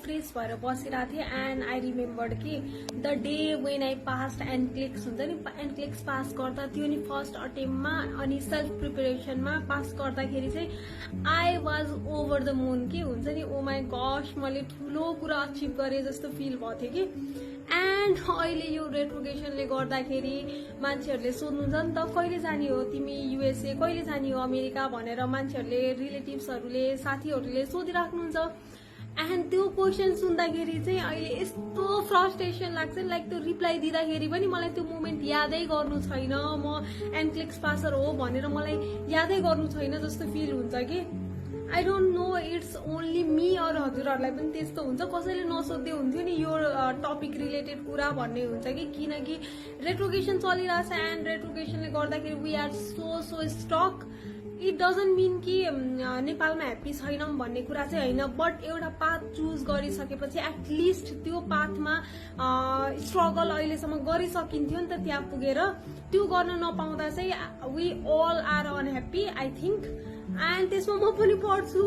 Fresh भएर बसिरहेको थिएँ एन्ड आई रिमेम्बर्ड कि the day when I past NCLEX हुन्छ नि, एनक्लेक्स पास गर्दा त्यो नि फर्स्ट अटेम्पमा अनि सेल्फ प्रिपेरेसनमा पास गर्दाखेरि चाहिँ I was over the moon के हुन्छ नि, ओ माई गश मैले ठुलो कुरा अचिभ गरेँ जस्तो फिल भएको थियो कि। एन्ड अहिले यो रेट्रोगेसनले गर्दाखेरि मान्छेहरूले सोध्नुहुन्छ नि त कहिले जाने हो तिमी युएसए, कहिले जाने हो अमेरिका भनेर मान्छेहरूले, रिलेटिभ्सहरूले, साथीहरूले सोधिराख्नुहुन्छ। एन्ड त्यो क्वेसन सुन्दाखेरि चाहिँ अहिले यस्तो फ्रस्ट्रेसन लाग्छ, लाइक त्यो रिप्लाई दिँदाखेरि पनि मलाई त्यो मोमेन्ट यादै गर्नु छैन, म एनक्लेक्स पासर हो भनेर मलाई यादै गर्नु छैन जस्तो फिल हुन्छ कि। I don't know it's only me अरू हजुरहरूलाई पनि त्यस्तो हुन्छ, कसैले नसोध्दै हुन्थ्यो नि यो टपिक रिलेटेड कुरा भन्ने हुन्छ कि, किनकि रेट्रोगेसन चलिरहेछ एन्ड रेट्रोगेसनले गर्दाखेरि we are so stuck. It doesn't mean कि नेपालमा ह्याप्पी छैनौँ भन्ने कुरा चाहिँ होइन, बट एउटा पाथ चुज गरिसकेपछि एटलिस्ट त्यो पाथमा स्ट्रगल अहिलेसम्म गरिसकिन्थ्यो नि त त्यहाँ पुगेर, त्यो गर्न नपाउँदा चाहिँ we all are unhappy I think. And त्यसमा म पनि पढ्छु।